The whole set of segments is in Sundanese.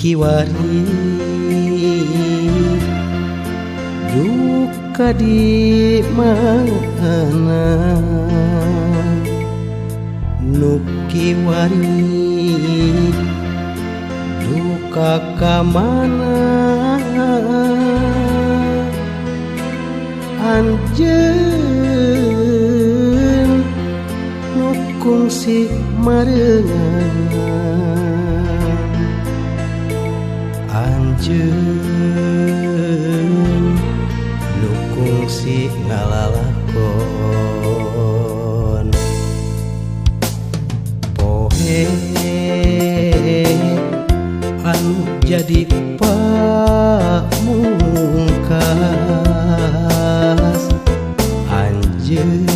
Kiwari duka di mana, nu kiwari duka ka mana. Anjeun nu kungsi marengan, anjeun nu kungsi ngalalakon. Poe anu jadi pamungkas, anjeun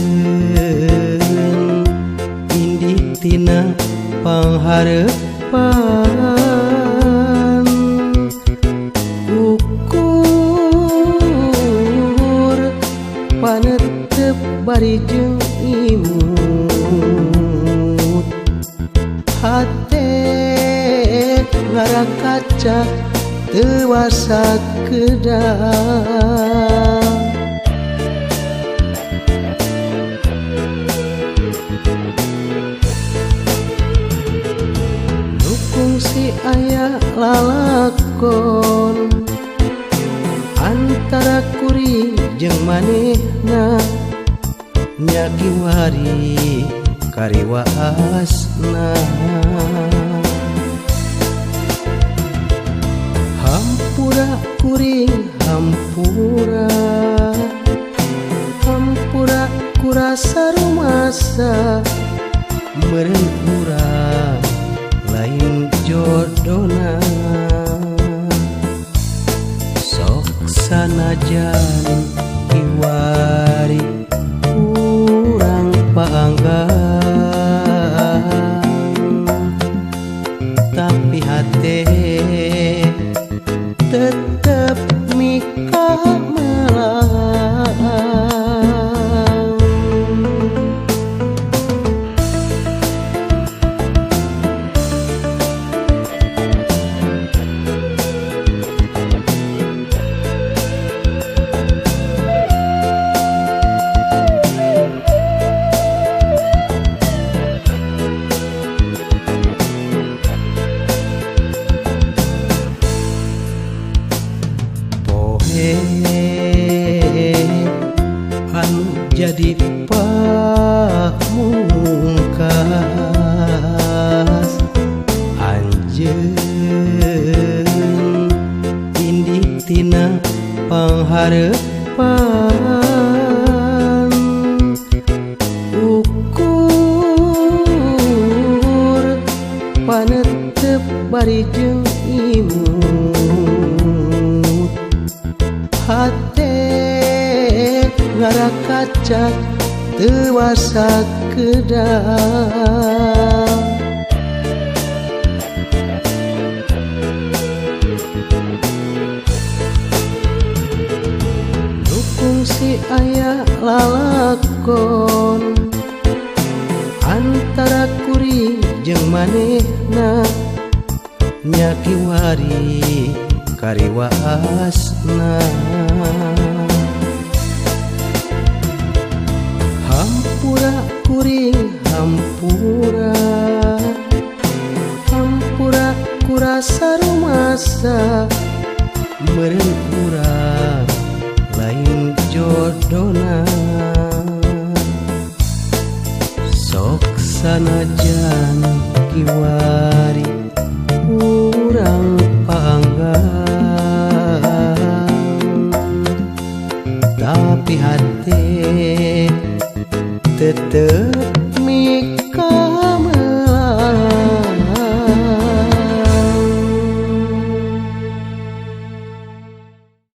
indih tina pangharepan. Ukur panetep bari jeung imut, hate ngarakaca teu wasa kedah. Nu kungsi aya lalakon antara kuring jeung manehna, nya kiwari kariwaasna. Hampura kuring hampura, hampura kurasa rumasa, meureun urang lain jodona. Sok sanajan kiwari urang panggang, tapi hate tetep mikamelang. Poe anu jadi pamungkas, anjeun indih tina pangharepan. Ukur panetep bari jeung imut, hate ngarakaca teu wasa kedah. Nu kungsi aya lalakon antara kuring jeung manehna, nya kiwari kariwaasna. Hampura kuring hampura, hampura kurasa rumasa, meureun urang lain jodona. Sok sanajan kiwari urang panggang, tapi hate tetep